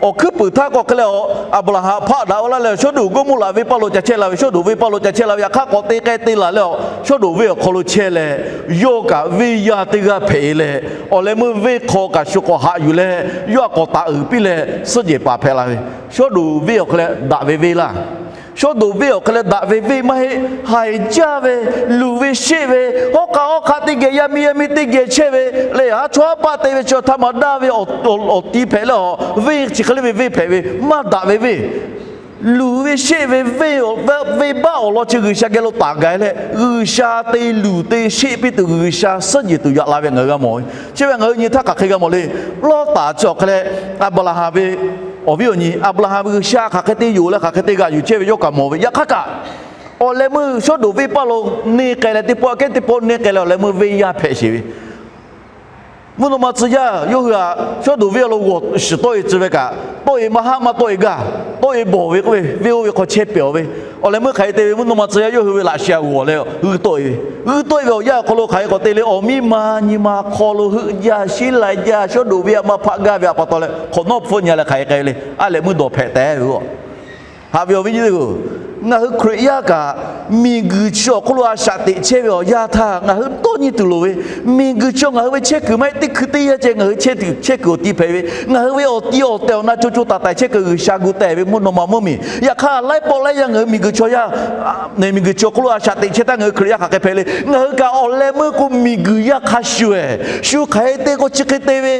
Awˬ hkuiˉ puiˍ htaˇ k'o hk'e leh, Aˍbraˍhanˍ hpaˆ daꞈ-o laˇ leh, Sawˉdonˍ Gawˇmawˇraꞈ venˇ paˇ lo ca chehˇ la ve, Sawˉdonˍ venˇ paˇ lo ca chehˇ la ve, yaꞈ hk'aˇ k'awꞈ te k'ai te laˬ leh, Sawˉdonˍ venˇ awˬ hk'aw lo chehˇ leh, yawˇ kaꞈ venˇ yaˇ teˇ g'aˇ hpehꞈ e leh, awˬ leh meuˇ venˇ hk'aw kaꞈ shu k'awꞈ haꞈ yuˬ leh, yawˇ htaꞈ k'awꞈ taˍ uiˍ piˇ leh, suhˉ jehˬ paˍ hpehꞈ la ve. Sawˉdonˍ venˇ awˬ hk'e leh daꞈ ve venˇ laˇ. Sawˉdonˍ venˇ awˬ hk'e leh daꞈ ve venˇ maˇ heˆ. Haiˬ jaˇ ve, luˬ ve sheˆ ve, hawˉ hk'aˆ hawˉ hk'aˆ teˇ geh, yaˇ miˇ yaˇ miˇ teˇ geh chehˇ ve, leh haˉ chawˇ haˉ paˆ te ve chi htaꞈ maˍ daˇ ve awˬ ti hpehꞈ leh, venˇ chi hk'e le ve venˇ hpehꞈ ve, maˇ daꞈ ve venˇ. Luˬ ve sheˆ ve venˇ, venˇbaˆ awˬ lawn chi G'uiˬsha geh lo taˍ gaˬ leh, G'uiˬsha te luˬ te sheˆ piˇ tuˬ, G'uiˬsha suhˉ jehˬ tuˬ yaꞈ la ve ngaˬ hui g'a mawˬ ve. Chi ve ngaˬ hui nyi htaˇ hk'aˬ hk'e g'a mawˬ le. Lawˇtaˍ chi awˬ hk'e leh, Aˍbraˍhanˍ ve awˬ viˉ awˬ nyi, Aˍbraˍhanˍ ve G'uiˬsha hk'aˬ hk'e te yonˍ leh hk'aˬ hk'e te g'aꞈ yuˬ chehˇ ve yawˇ kaꞈ mawˬ ve. Yaꞈ hk'aˇ kaꞈ, awˬ leh meuˇ Sawˉdonˍ venˇ paˇ lo neˇ k'ai leh, teˇ pawˆ kehˉ teˇ pawˆ neˇ k'ai leh, awˬ leh meuˇ venˇ yaˇ hpehꞈ sheˍ ve. Mvuhˇ naw ma tcuh yaˇ yawˇ hui htaꞈ Sawˉdonˍ venˇ lo g'awˬ shiˍ tawˆ e tcuh ve kaꞈ, tawˆ e maˇ haˆ maˇ tawˆ e gaˇ, tawˆ e bawˬ ve k'oˆ ve, venˇ oˇ ve hk'aw chehˇ pehˍ-aˬ ve. Awˬ leh meuˇ hk'aˬ hk'e te ve, mvuhˇ naw ma tcuh yaˇ yawˇ hui ve laꞈ sheh g'awˬ leh g'uiˇ tawˆ e ve. G'uiˇ tawˆ e ve awˬ yanˇ awˬ hk'aw lo hk'aˬ hk'e k'awꞈ te le, awˬ miˇ ma nyi ma hk'aw lo heuˆ jaˇ sheˉ lai jaˇ, Sawˉdonˍ venˇ aꞈ maˇ hpaˆ gaˇ ve htaꞈ pa taw leh, hk'awꞈ nawˉ hpfuhˆ nyi leh hk'aˬ hk'e k'ai ve le. A lehˬ meuˇ dawˬ hpehꞈ tehꞈ ve yoˬ. Haꞈ ve awˬ viˉ nyi teˇ hpaˍ-oˬ, ngaˬ hui Hkriꞈ yaˇ kaꞈ, miˬguiˬ chi awˬ hk'oˆ lo a shaꞈ teꞈ chehˇ ve awˬ yanˇ htaˇ ngaˬ hui dawˇ nyi tuˬ loˍ ve. Miˬguiˬ chi ngaˬ hui ve chehˇ kuiˬ maˇ heˆ, teˇ hkui teˇ yanˇ ceh ngaˬ hui chehˇ kuiˬ awˬ ti hpehꞈ ve. Ngaˬ hui ve awˬ ti awˬ tehˬ awˬ na co co taiˍ taiˍ chehˇ kuiˬ G'uiˬsha gu teh ve mvuhˇ naw ma mvuhˇmiˬ. Yaꞈ hk'aˇ laiˉ pawˆ laiˉ yaˇ ngaˬ hui miˬguiˬ chaw yaˇ, miˬguiˬ chi awˬ hk'oˆ lo a shaꞈ teꞈ chehˇ htaˇ ngaˬ hui Hkriꞈ yaˇ hk'aˬ hk'e hpehꞈ le. Ngaˬ hui kaꞈ awˬ leh meuˇ k'o miˬguiˬ yaˇ hk'a shuˍ-ehˍ, shu hk'aˬ hk'e te k'o chi hk'e te ve,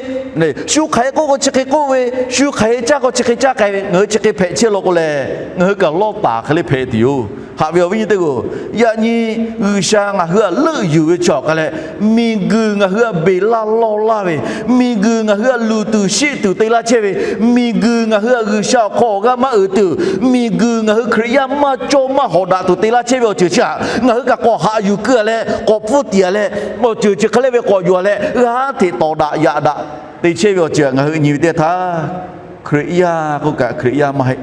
shu hk'aˬ hk'e k'oˆ k'o chi hk'e k'oˆ ve, shu hk'aˬ hk'e caˇ k'o chi hk'e caˇ k'ai ve, ngaˬ hui chi hk'e hpehꞈ chehˇ law k'o lehˬ, ngaˬ hui kaꞈ Lawˇtaˍ hk'e le hpehꞈ tuˬ yoˬ. Haꞈ ve awˬ viˉ nyi teˇ hpaˍ-oˬ, yaꞈ nyi G'uiˬsha ngaˬ hui htaꞈ leuˆ yuˬ ve chi awˬ hk'a leh, miˬguiˬ ngaˬ hui htaꞈ beˬ laˇ lawˇ laˇ ve, miˬguiˬ ngaˬ hui htaꞈ luˬ tuˬ sheˆ tuˬ te laˇ chehˇ ve, miˬguiˬ ngaˬ hui htaꞈ G'uiˬsha awˬ hk'aw awˬ g'aˇ maˇ uiˍ tuˬ, miˬguiˬ ngaˬ hui Hkriꞈ yaˇ maˇ cawˇ maˇ hawꞈ daꞈ tuˬ te laˇ chehˇ ve awˬ ceuˬ chi htaꞈ ngaˬ hui kaꞈ k'awꞈ haꞈ yuˬ keu-a leh, k'awꞈ pfuhˇ tiˍ-a leh, awˬ ceuˬ chi hk'e le ve k'awꞈ yuˬ-a leh g'aˇ hteꞈ tawˍ daꞈ yaꞈ daꞈ te chehˇ ve awˬ ceuˬ htaꞈ ngaˬ hui nyi ve teˇ htaˇ, Hkriꞈ yaˇ k'oˆ kaꞈ Hkriꞈ yaˇ maˇ heˆ.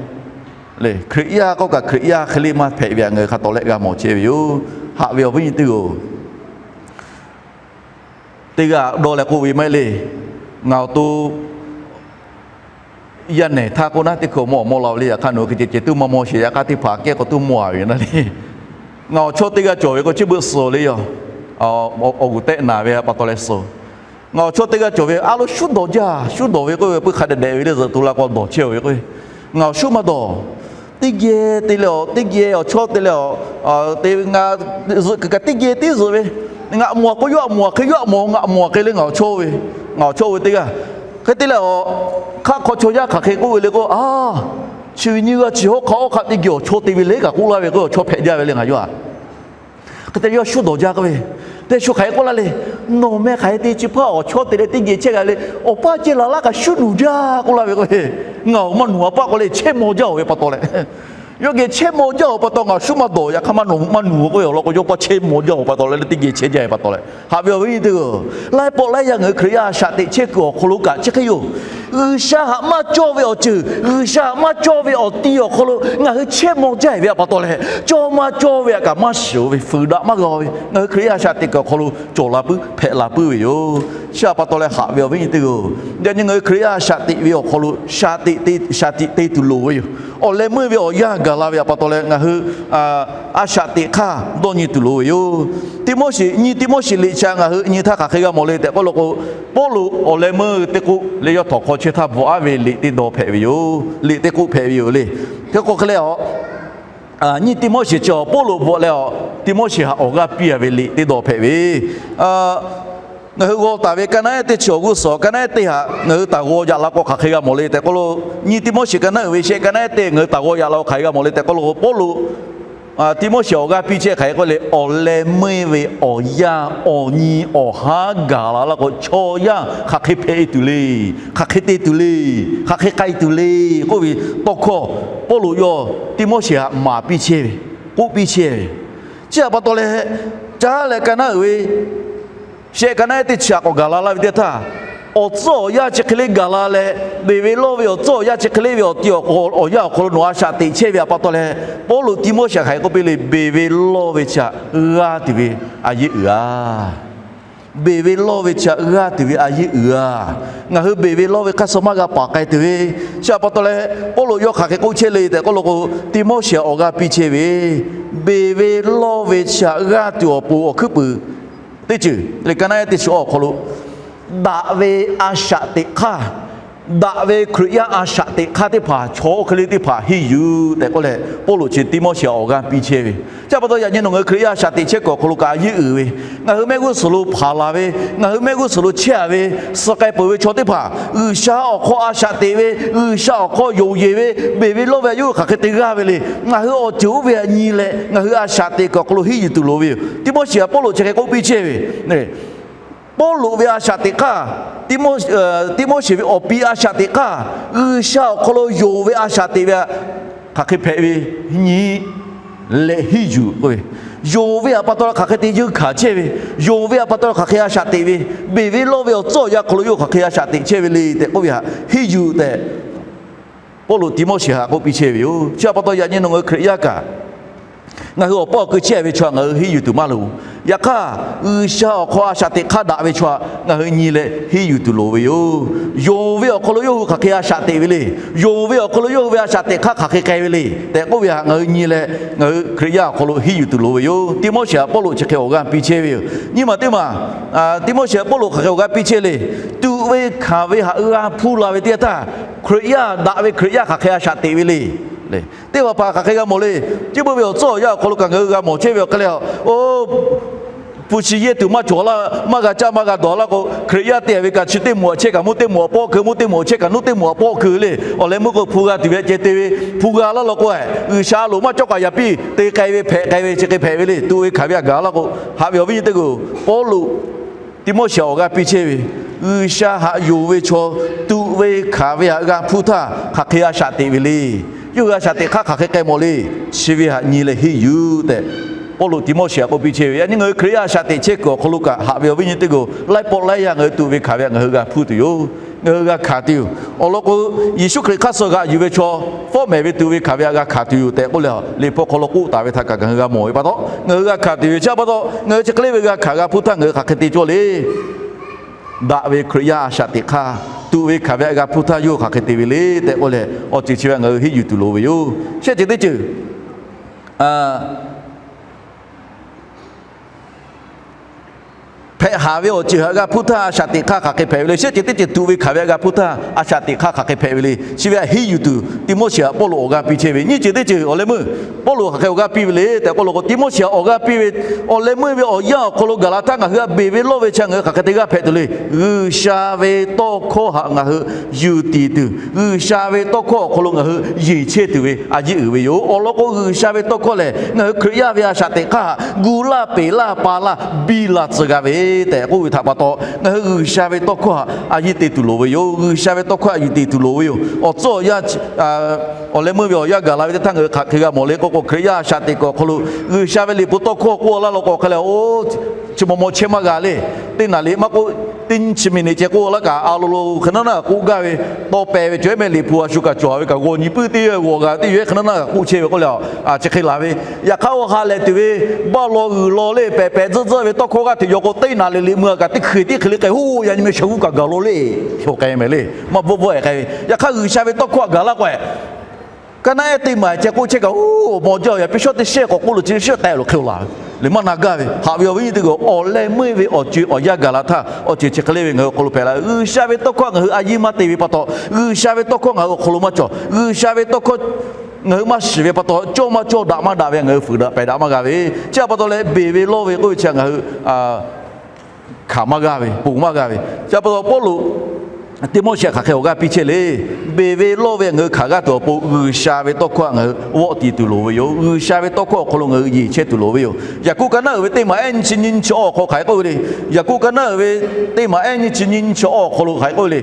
Lehˬ, Hkriꞈ yaˇ k'oˆ kaꞈ Hkriꞈ yaˇ hk'e le maˇ hpehꞈ ve htaꞈ ngaˬ hui hk'a tawˍ leh g'a mawˬ chehˇ ve yoˬ. Haꞈ ve awˬ viˉ nyi teˇ hpaˍ-oˬ, teˇ g'aˇ dawˇ leh k'oˆ ve maˇ heˆ le. Ngaˬ awˬ to yaˇ nehˬ htaˇ k'oˆ naˉ teˇ hkui awˬ mawˇ awˬ mawˇ la ve le. Yaꞈ hk'aˇ nawˬ hui hk'e ceh ceh tuˉ maˇ mawˇ sheˍ, yaꞈ hk'aˇ teˇ hpaˍ kehˉ k'awꞈ tuˉ mawˇ-a ve naˉ le. Ngaˬ awˬ chawˇ teˇ g'aˇ cawˬ ve k'o, chi beuꞈ suhˍ le yoˬ. Awˬ g'uˬ tehˆ naˍ ve pa taw leh suhˍ. Ngaˬ awˬ chawˇ teˇ g'aˇ cawˬ ve, a lo shuˉ dawˬ jaˇ, shuˉ dawˬ ve k'oˆ ve, peuˬ hk'a dehꞈ dehꞈ ve le, zuhꞈ to la k'o dawˬ chehˇ-oˬ ve k'o, ngaˬ awˬ shuˉ maˇ dawˬ. Teˇ geh te leh awˬ, teˇ geh awˬ chawˇ te leh awˬ, te ngaˬ zuhꞈ kuiˬ kaꞈ teˇ geh tiˉ zuhꞈ ve, ngaˬ mawˬ k'o yawˇ htaꞈ mawˬ hk'e, yawˇ htaꞈ mawˬ ngaˬ mawˬ hk'e le, ngaˬ awˬ chawˇ ve, ngaˬ awˬ chawˇ ve teˇ g'aˇ. Hk'e te leh awˬ, hk'aˆ hk'aw chaw yaˇ hk'aˬ hk'e k'oˆ ve le k'o, a, chi ve nyiˇ g'aˇ chi hawˉ hk'aˆ hawˉ hk'aˆ teˇ geh awˬ chawˇ te ve le kaꞈ k'oˆ laˇ ve k'o, awˬ chawˇ hpehꞈ jaˇ ve le ngaˬ yawˇ htaꞈ. Hk'e te yawˇ shuˉ dawˬ jaˇ k'oˆ ve, te shu hk'aˬ hk'e k'oˆ laˇ le, nawˬ meh hk'aˬ hk'e te chi hpaˇ awˬ chawˇ te leh teˇ geh chehˇ g'a le, awˬ paˇ ceh laˬ laˇ kaꞈ shuˉ nuˬ jaˇ k'oˆ laˇ ve k'o, ngaˬ awˬ maˇ nuˬ a paˆ k'o le chehˇ maw jaˇ-oˬ ve pa taw leh, yawˇ geh chehˇ maw jaˇ-oˬ pa taw ngaˬ shuˉ maˇ dawˬ. Yaꞈ hk'aˇ maˇ nuˬ, maˇ nuˬ k'oˆ ve awˬ lawn k'o, yawˇ paˇ chehˇ maw jaˇ-oˬ pa taw leh teˇ geh chehˇ jaˇ ve pa taw leh, haꞈ ve awˬ viˉ nyi teˇ hpaˍ-oˬ, laiˉ pawˆ laiˉ yaˇ ngaˬ hui Hkriꞈ yaˇ a shaꞈ teꞈ chehˇ kuiˬ awˬ hk'aw lo kaꞈ chi hk'e yoˬ. G'uiˬsha htaꞈ maˇ cawˇ ve awˬ ceuˬ, G'uiˬsha htaꞈ maˇ cawˇ ve awˬ ti awˬ hk'aw lo ngaˬ hui chehˇ maw jaˇ ve pa taw leh, cawˇ maˇ cawˇ ve htaꞈ kaꞈ maˇ shiˍ-oˬ ve, fuiˍ daꞈ maˇ g'a ve, ngaˬ hui Hkriꞈ yaˇ a shaꞈ teꞈ kuiˬ awˬ hk'aw lo cawˬ la puiˉ hpehꞈ la puiˉ ve yoˬ. Chi htaꞈ pa taw leh haꞈ ve awˬ viˉ nyi teˇ hpaˍ-oˬ, yaꞈ nyi ngaˬ hui Hkriꞈ yaˇ a shaꞈ teꞈ ve awˬ hk'aw lo shaꞈ teꞈ te tuˬ loˍ ve yoˬ. Awˬ leh meuˇ ve awˬ yanˇ gaˬ la ve htaꞈ pa taw leh ngaˬ hui a shaꞈ teꞈ hk'aˇ dawˇ nyi tuˬ loˍ ve yoˬ. Tiˆmoˉseˍ, nyi Tiˆmoˉseˍ liꞈ chi htaꞈ ngaˬ hui nyi htaˇ hk'aˬ hk'e g'a mawˬ le tehꞈ k'oˆ lo k'o, Pawˇluꞈ awˬ leh meuˇ teˇ k'oˆ leh yawˇ htawnˍ hk'aw chehˇ htaˇ bvuhꞈ-a ve liꞈ teˇ dawˇ hpehꞈ ve yoˬ. Liꞈ teˇ k'oˆ hpehꞈ ve yoˬ le. Hk'e k'o hk'e leh a, nyi Tiˆmoˉseˍ chi awˬ Pawˇluꞈ bvuhꞈ leh a, Tiˆmoˉseˍ htaꞈ awˬ g'aˇ piˇ-a ve liꞈ teˇ dawˇ hpehꞈ ve Ngaˬ hui g'aw taˍ ve ka naˉ ehˉ teˇ chi awˬ g'uˇ suhˍ ka naˉ ehˉ teˇ htaꞈ ngaˬ hui taˍ g'aw yaꞈ la k'o hk'aˬ hk'e g'a mawˬ le tehꞈ k'oˆ lo, nyi Tiˆmoˉseˍ ka naˉ uiˍ ve shehˆ ka naˉ ehˉ teˇ ngaˬ hui taˍ g'aw yaꞈ la k'o hk'aˬ hk'e g'a mawˬ le tehꞈ k'oˆ lo, Pawˇluꞈ Tiˆmoˉseˍ awˬ g'aˇ piˇ chehˇ hk'aˬ hk'e k'oˆ le, awˬ leh meuˇ ve awˬ yanˇ awˬ nyi awˬ haˉ gaˬ la laˇ k'o, chaw yaˇ hk'aˬ hk'e hpehꞈ e tuˬ le, hk'aˬ hk'e te tuˬ le, hk'aˬ hk'e k'ai tuˬ le k'oˆ ve tawˇ hkawˇ Pawˇluꞈ yawˇ Tiˆmoˉseˍ htaꞈ maˍ piˇ chehˇ ve, k'oˆ piˇ chehˇ ve. Chi htaꞈ pa taw leh, caˉ leh ka naˉ uiˍ ve shehˆ ka naˉ ehˉ teˇ chi htaꞈ k'awꞈ gaˬ la laˇ ve teˇ htaˇ, awˬ tcuhˉ awˬ yanˇ chi hk'e le gaˬ la leh, beˬ ve lawˇ ve awˬ tcuhˉ awˬ yanˇ chi hk'e le ve awˬ ti awˬ yanˇ awˬ hk'aw lo nawˬ a shaꞈ teꞈ chehˇ ve htaꞈ pa taw leh, Pawˇluꞈ Tiˆmoˉseˍ hk'aˬ hk'e k'oˆ piˇ le, beˬ ve lawˇ ve chi htaꞈ g'aˇ tuˬ ve a yeˇ uiˍ a Beˬ ve lawˇ ve chi htaꞈ g'aˇ tuˬ ve a yeˇ uiˍ a. Ngaˬ hui beˬ ve lawˇ ve hk'aˇ suh maˇ g'a paˍ k'ai tuˬ ve, chi htaꞈ pa taw leh Pawˇluꞈ yawˇ hk'aˬ hk'e k'oˆ chehˇ le tehꞈ k'oˆ law k'o, Tiˆmoˉseˍ htaꞈ awˬ g'aˇ piˇ chehˇ ve, beˬ ve lawˇ ve chi htaꞈ g'aˇ tuˬ awˬ pon awˬ hkuiˉ puiˍ teˇ ceuˬ le, ka naˉ ehˉ teˇ chi awˬ hk'aw lo daꞈ ve a shaꞈ teꞈ hk'aˇ, daꞈ ve Hkriꞈ yaˇ a shaꞈ teꞈ hk'aˇ teˇ hpaˍ chaw oˇ hk'e le teˇ hpaˍ henˇ yuˬ tehꞈ k'oˆ leh, Pawˇluꞈ chi Tiˆmoˉseˍ htaꞈ awˬ g'aˇ piˇ chehˇ ve. Chi pa taw yaꞈ nyi nawˬ ngaˬ hui Hkriꞈ yaˇ a shaꞈ teꞈ chehˇ kuiˬ awˬ hk'aw lo kaꞈ a yeˇ uiˍ ve, ngaˬ hui mehˆ g'uˇ suhˍ lo hpaˍ laˬ ve, ngaˬ hui mehˆ g'uˇ suhˍ lo chehˇ a ve, suh k'ai peuˬ ve chaw teˇ hpaˍ G'uiˬsha awˬ hk'aw a shaꞈ teꞈ ve, G'uiˬsha awˬ hk'aw yonˍ yeˬ ve, beˬ ve lawˇ ve a yeˇ uiˍ hk'aˬ hk'e te g'aˇ ve le. Ngaˬ hui awˬ ceuˬ oˇ ve htaꞈ nyi leh ngaˬ hui a shaꞈ teꞈ kuiˬ awˬ hk'aw lo henˇ yuˬ tuˬ loˍ ve yoˬ. Tiˆmoˉseˍ htaꞈ Pawˇluꞈ chi hk'e k'oˆ piˇ chehˇ ve Pawˇluꞈ ve a shaꞈ teꞈ hk'aˇ, Tiˆmoˉseˍ ve awˬ pi a shaꞈ teꞈ hk'aˇ, G'uiˬsha awˬ hk'aw lo yonˍ ve a shaꞈ teꞈ ve htaꞈ hk'aˬ hk'e hpehꞈ ve nyi leh henˇ yuˬ k'oˆ ve, yonˍ ve htaꞈ pa taw leh hk'aˬ hk'e te yeunˇ hkanˍ chehˇ ve, yonˍ ve htaꞈ pa taw leh hk'aˬ hk'e a shaꞈ teꞈ ve, beˬ ve lawˇ ve awˬ tcuhˉ awˬ yanˇ hk'aw lo yawˇ hk'aˬ hk'e a shaꞈ teꞈ chehˇ ve le tehꞈ k'oˆ ve htaꞈ henˇ yuˬ tehꞈ Pawˇluꞈ Tiˆmoˉseˍ htaꞈ k'oˆ piˇ chehˇ ve yoˬ. Chi pa taw yaꞈ nyi nawˬ ngaˬ hui Hkriꞈ yaˇ kaꞈ, ngaˬ hui awˬ paˇ awˬ keu chehˇ ve chaw htaꞈ ngaˬ hui henˇ yuˬ tuˬ maˇ loˍ. Yaꞈ hk'aˇ, G'uiˬsha awˬ hk'aw a shaꞈ teꞈ hk'aˇ daꞈ ve chaw htaꞈ ngaˬ hui nyi leh henˇ yuˬ tuˬ loˍ ve yoˬ. Yonˍ ve awˬ hk'aw lo yawˇ hui hk'aˬ hk'e a shaꞈ teꞈ ve le. Yonˍ ve awˬ hk'aw lo yawˇ hui ve a shaꞈ teꞈ hk'aˇ hk'aˬ hk'e k'ai ve le tehꞈ k'oˆ ve htaꞈ ngaˬ hui nyi leh, ngaˬ hui Hkriꞈ yaˇ awˬ hk'aw lo henˇ yuˬ tuˬ loˍ ve yoˬ. Tiˆmoˉseˍ htaꞈ Pawˇluꞈ chi hk'e awˬ g'aˇ piˇ chehˇ ve yoˬ. Nyiˇ maˬ teˇ maˬ, Tiˆmoˉseˍ htaꞈ Pawˇluꞈ hk'aˬ hk'e awˬ g'aˇ piˇ chehˇ le. Tuꞈ ve hkanˍ ve htaꞈ g'a hpuˇ la ve teˇ yanˇ htaˇ, Hkriꞈ yaˇ daꞈ ve Hkriꞈ yaˇ hk'aˬ hk'e a shaꞈ teꞈ ve le. Teˇ hpaˍ hpaˍ hk'aˬ hk'e g'a mawˬ le. Chi beuꞈ ve awˬ tcuhˉ awˬ yanˇ awˬ hk'aw lo kaꞈ ngaˬ hui g'a mawˬ chehˇ ve awˬ hk'e leh, oˇ hpu shi yehˇ tuˬ maˇ cawˬ laˇ, maˇ g'a caˇ maˇ g'a dawˬ laˇ k'o, Hkriꞈ yaˇ te ve kaꞈ chi teˇ moˍ aꞈ chehˇ kaꞈ mvuhˇ teˇ moˍ aꞈ pawˆ keu, mvuhˇ teˇ moˍ aꞈ chehˇ kaꞈ nuˇ teˇ moˍ aꞈ pawˆ keu le. Awˬ leh meuˇ k'o hpu g'a tuˬ ve ceh te ve, hpu g'a laˇ law k'o, G'uiˬsha a loˍ maˇ cawˇ kaꞈ yaꞈ piˇ te k'ai ve hpehꞈ k'ai ve chi hk'e hpehꞈ ve le. Tuꞈ ve hkanˍ ve htaꞈ gaˬ laˇ k'o, haꞈ ve awˬ viˉ nyi teˇ g'aˇ-oˬ, Pawˇluꞈ Tiˆmoˉseˍ awˬ g'aˇ piˇ chehˇ ve, G'uiˬsha htaꞈ yonˍ ve chaw tuꞈ ve hkanˍ ve htaꞈ g'a hpuˇ htaˇ hk'aˬ hk'e a shaꞈ teꞈ ve le. Yawˇ hui a shaꞈ teꞈ hk'aˇ hk'aˬ hk'e k'ai mawˬ le. Chi ve htaꞈ nyi leh henˇ yuˬ tehꞈ, Pawˇluꞈ Tiˆmoˉseˍ htaꞈ k'oˆ piˇ chehˇ ve. Yaꞈ nyi ngaˬ hui Hkriꞈ yaˇ a shaꞈ teꞈ chehˇ kuiˬ awˬ hk'aw lo kaꞈ haꞈ ve awˬ viˉ nyi teˇ g'aˇ-oˬ, laiˉ pawˆ laiˉ yaˇ ngaˬ hui tuꞈ ve hkanˍ ve htaꞈ ngaˬ hui g'a hpuˇ tuˬ yoˬ. Ngaˬ hui g'a hkanˍ tuˬ yoˬ. Awˬ lawn k'o, Yeˍsuˆ Hkriꞈ hk'aˇ suh g'aꞈ yuˬ ve chaw fawˉ mehˍ ve tuꞈ ve hkanˍ ve htaꞈ g'a hkanˍ tuˬ yoˬ tehꞈ k'oˆ leh, Liꞈ hpu hk'aw lo k'oˆ taˍ ve htaꞈ kaꞈ ngaˬ hui g'a mawˬ ve pa taw, ngaˬ hui g'a hkanˍ tuˬ ve chi pa taw, ngaˬ hui chi hk'e le ve g'a hkanˍ g'a hpuˇ htaˇ ngaˬ hui hk'aˬ hk'e te cawˇ le. Daꞈ ve Hkriꞈ yaˇ a shaꞈ teꞈ hk'aˇ, tuꞈ ve hkanˍ ve htaꞈ g'a hpuˇ htaˇ yawˇ hui hk'aˬ hk'e te ve le tehꞈ k'oˆ leh, awˬ ceuˬ chi ve htaꞈ ngaˬ hui henˇ yuˬ tuˬ loˍ ve yoˬ. Shehˆ ceuˬ teˇ ceuˬ hpehꞈ haˍ ve awˬ ceuˬ htaꞈ g'a hpuˇ htaˇ a shaꞈ teꞈ hk'aˇ hk'aˬ hk'e hpehꞈ ve le. Shehˆ ceuˬ teˇ ceuˬ tuꞈ ve hkanˍ ve htaꞈ g'a hpuˇ htaˇ a shaꞈ teꞈ hk'aˇ hk'aˬ hk'e hpehꞈ ve le. Chi ve htaꞈ henˇ yuˬ tuˬ Tiˆmoˉseˍ htaꞈ Pawˇluꞈ awˬ g'aˇ piˇ chehˇ ve. Nyiˇ ceuˬ teˇ ceuˬ awˬ leh meuˇ Pawˇluꞈ hk'aˬ hk'e awˬ g'aˇ piˇ ve le tehꞈ k'oˆ law k'o, Tiˆmoˉseˍ htaꞈ awˬ g'aˇ piˇ ve awˬ leh meuˇ ve awˬ yanˇ awˬ hk'aw lo gaˬ la htaˇ ngaˬ hui htaꞈ beˬ ve lawˇ ve chi htaꞈ ngaˬ hui hk'aˬ hk'e te g'aˇ hpehꞈ tuˬ le. G'uiˬsha ve tawˇ hkawˇ htaꞈ ngaˬ hui yuˬ tiˍ tuˬ, G'uiˬsha ve tawˇ hkawˇ awˬ hk'aw lo ngaˬ hui yeˬ chehˇ tuˬ ve a yeˇ uiˍ ve yoˬ. Awˬ lawn k'o, G'uiˬsha ve tawˇ hkawˇ lehˬ, ngaˬ hui Hkriꞈ yaˇ ve a shaꞈ teꞈ hk'aˇ gu laˇ peˍ laˇ pa laˇ biˇ la tcuh g'a ve tehꞈ k'oˆ ve htaꞈ pa taw, ngaˬ hui G'uiˬsha ve tawˇ hkawˇ htaꞈ a yeˇ te tuˬ loˍ ve yoˬ. G'uiˬsha ve tawˇ hkawˇ htaꞈ yuˬ tiˍ tuˬ loˍ ve yoˬ. Awˬ tcuhˉ awˬ yanˇ awˬ leh meuˇ ve awˬ yanˇ gaˬ la ve teˇ htaˇ ngaˬ hui hk'aˬ hk'e g'a mawˬ le k'oˆ k'o, Hkriꞈ yaˇ a shaꞈ teꞈ kuiˬ awˬ hk'aw lo G'uiˬsha ve liꞈ hpu tawˇ hkawˇ k'oˆ laˇ law k'o hk'e leh, oˇ chi maw maw chehˇ maˇ g'a le. Teˇ naˍ liꞈ maˇ k'oˆ, teˇ nyi chi miˬ niꞈ ceh k'oˆ laˇ kaꞈ, a lo lo hk'e naˉ naˉ k'oˆ gaˇ ve, tawˇ pehˍ ve cawˬ mehˆ liꞈ hpu a shu kaꞈ cawˬ ve kaꞈ g'aw nyi puiˉ teˇ g'aˇ g'aw g'a teˇ yawˬ hk'e naˉ naˉ k'oˆ chehˇ ve k'oˆ leh, chi hk'e laˬ ve. Yaꞈ hk'aˇ oˇ ha lehˬ tuˬ ve baˇ law g'uiˬ law le pehꞈ pehꞈ tzuhˆ tzuhˆ ve tawˇ hkawˇ g'aˇ hteꞈ yaw k'o, teˇ naˍ liꞈ liꞈ meuˇ a kaꞈ teˇ hkui tiˉ hk'e le k'ai, hoˇ yaꞈ nyi meh shaˍ g'uˇ kaꞈ gaˬ law le. Oˇ k'ai mehˍ le, maˇ bvuhˆ bvuhˆ-e k'ai ve. Yaꞈ hk'aˇ G'uiˬsha ve tawˇ hkawˇ htaꞈ gaˬ laˇ k'o, ka naˉ ehˉ teˇ maˬ ceh k'oˆ chehˇ kaꞈ, oˇ mawˬ jaˇ yaꞈ piˇ shawˉ teˇ shehˆ k'awꞈ k'oˆ lo chi shehˆ k'ai lo hk'e laˬ ve le, maˇ na gaˇ ve. Haꞈ ve awˬ viˉ nyi teˇ g'aˇ, awˬ leh meuˇ ve awˬ co-e awˬ yanˇ gaˬ la htaˇ awˬ ceuˬ chi hk'e le ve ngaˬ hui awˬ hk'aw lo hpehꞈ la. G'uiˬsha ve tawˇ hkawˇ ngaˬ hui a yeˇ maˇ te ve pa taw, G'uiˬsha ve tawˇ hkawˇ ngaˬ hui awˬ hk'aw lo maˇ cawˬ. G'uiˬsha ve tawˇ hkawˇ ngaˬ hui maˇ shiˍ ve pa taw, cawˇ maˇ cawˇ daꞈ maˇ daꞈ ve ngaˬ hui fuiˍ daꞈ pehˬ daꞈ maˇ g'a ve. Chi pa taw leh beˬ ve lawˇ ve k'oˆ ve chi ngaˬ hui hkanˍ maˇ g'a ve, ponˬ maˇ g'a ve. Chi pa taw Pawˇluꞈ Tiˆmoˉseˍ htaꞈ hk'aˬ hk'e awˬ g'aˇ piˇ chehˇ le. Beˬ ve lawˇ ve ngaˬ hui hkanˍ g'aˇ tuˬ awˬ pon G'uiˬsha ve tawˇ hkawˇ htaꞈ ngaˬ hui vawˆ tiˍ tuˬ loˍ ve yoˬ. G'uiˬsha ve tawˇ hkawˇ awˬ hk'aw lo ngaˬ hui yeˬ chehˇ tuˬ loˍ ve yoˬ. Yaˍkoˆ ka naˉ uiˍ ve teˇ maˬ ehˉ nyiˇ chi nyiˇ nyiˇ chi awˇ awˬ hk'aw hk'aˬ hk'e k'oˆ ve le. Yaˍkoˆ ka naˉ uiˍ ve teˇ maˬ ehˉ nyiˇ chi nyiˇ nyiˇ chi awˇ awˬ hk'aw lo hk'aˬ hk'e k'oˆ ve le.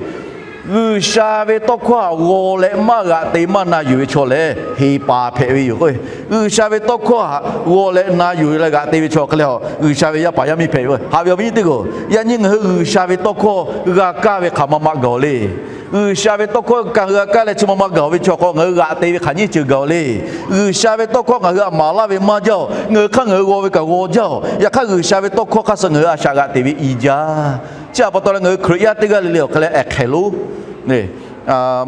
G'uiˬsha ve tawˇ hkawˇ htaꞈ g'aw leh maˇ g'aꞈ te maˇ na yuˬ ve chaw lehˬ, heˍ paˍ hpehꞈ ve yoˬ k'o, G'uiˬsha ve tawˇ hkawˇ htaꞈ g'aw leh na yuˬ leh g'aꞈ te ve chaw hk'e leh, G'uiˬsha ve yaˇ paˍ yaˇ miˇ hpehꞈ ve. Haꞈ ve awˬ viˉ nyi teˇ g'aˇ, yaꞈ nyi ngaˬ hui G'uiˬsha ve tawˇ hkawˇ g'a kaˇ ve hk'aˬ ma ma gaˬ le. G'uiˬsha ve tawˇ hkawˇ kaꞈ ngaˬ hui g'a kaˇ leh chi ma ma gaˬ-oˬ ve chaw hk'aw ngaˬ hui g'aꞈ te ve hk'aˬ nyiˇ ceuˬ gaˬ-oˬ le. G'uiˬsha ve tawˇ hkawˇ ngaˬ hui htaꞈ maˍ laˇ ve maˇ jaˇ-oˬ. Ngaˬ hui hk'aˇ ngaˬ hui g'aw ve kaꞈ g'aw jaˇ-oˬ. Yaꞈ hk'aˇ G'uiˬsha ve tawˇ hkawˇ hk'aˇ suh ngaˬ hui a shaꞈ g'aꞈ te ve i jaˇ. Chi htaꞈ pa taw leh ngaˬ hui Hkriꞈ yaˇ teˇ g'aˇ le le awˬ hk'e leh ehˍ hk'ehˍ lonˉ,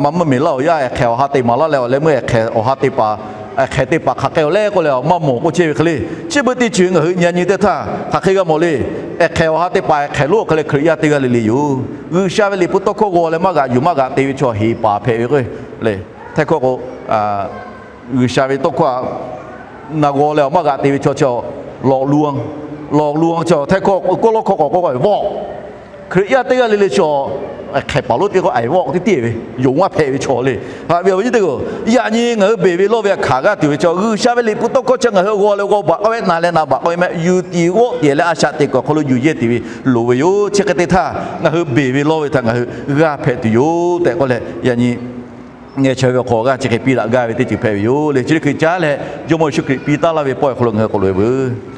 maˇ meuˇ meˍ laˇ-oˬ, yaˇ ehˍ hk'ehˍ awˬ ha te maˍ laˇ leh awˬ leh meuˇ ehˍ hk'ehˍ awˬ ha te paˍ, ehˍ hk'ehˍ teˇ hpaˍ hk'aˬ hk'e-oˬ leh k'oˆ leh maˇ mawˬ k'oˆ chehˇ ve hk'e le. Chi beuꞈ teˇ ceuˬ ngaˬ hui nyi nyi teˇ htaˇ hk'aˬ hk'e g'a mawˬ le. Ehˍ hk'ehˍ awˬ ha te paˍ ehˍ hk'ehˍ lonˉ awˬ hk'e leh Hkriꞈ yaˇ teˇ g'aˇ le le yoˬ. G'uiˬsha ve liꞈ hpu tawˇ hkawˇ g'aw leh maˇ g'aꞈ yuˬ maˇ g'aꞈ te ve chaw heˍ paˍ hpehꞈ ve k'o le. Htaiˇ hkawˇ k'o, G'uiˬsha ve tawˇ hkawˇ htaꞈ na g'aw leh awˬ maˇ g'aꞈ te ve chaw chi, หลอกลวง, หลอกลวง chaw Htaiˇ hkawˇ k'oˆ lawˇ hkawˇ k'awꞈ k'oˆ k'o, ไอ้วอก Hkriꞈ yaˇ teˇ g'aˇ le le chaw, hk'ehˍ paˍ lonˉ teˇ hkawˇ ไอ้วอก teˇ tiˉ ve, yonˍ maˇ hpehꞈ ve chaw le. Haꞈ ve awˬ viˉ nyi teˇ hpaˍ-oˬ, yaꞈ nyi ngaˬ hui beˬ ve lawˇ ve htaꞈ hkanˍ g'aˇ tuˬ ve chaw, G'uiˬsha ve liꞈ hpu tawˇ hkawˇ chi ngaˬ hui g'aw leh g'aw baˬ k'oˆ ve, na leh na baˬ k'oˆ ve mehˆ, yuˬ tiˍ g'awˆ tiˍ leh a shaꞈ teꞈ kuiˬ awˬ hk'aw lo yuˬ yehˇ tuˬ ve loˍ ve yoˬ. Chi hk'e te htaˇ ngaˬ hui beˬ ve lawˇ ve htaꞈ ngaˬ hui g'aˇ hpehꞈ tuˬ yoˬ tehꞈ k'oˆ leh, yaꞈ nyi ngeh chaweh ve awˬ hk'aw g'aˇ chi hk'e piˇ daꞈ gaˇ ve teˇ ceuˬ hpehꞈ ve yoˬ le. Chi teˇ hkui caˉ leh Jawˇmawˇ Yeˍsuˆ Hkriꞈ piˇ taˉ laˇ ve pawehˇ awˬ hk'aw lo ngaˬ hui k'awꞈ loꞈ e veuˬ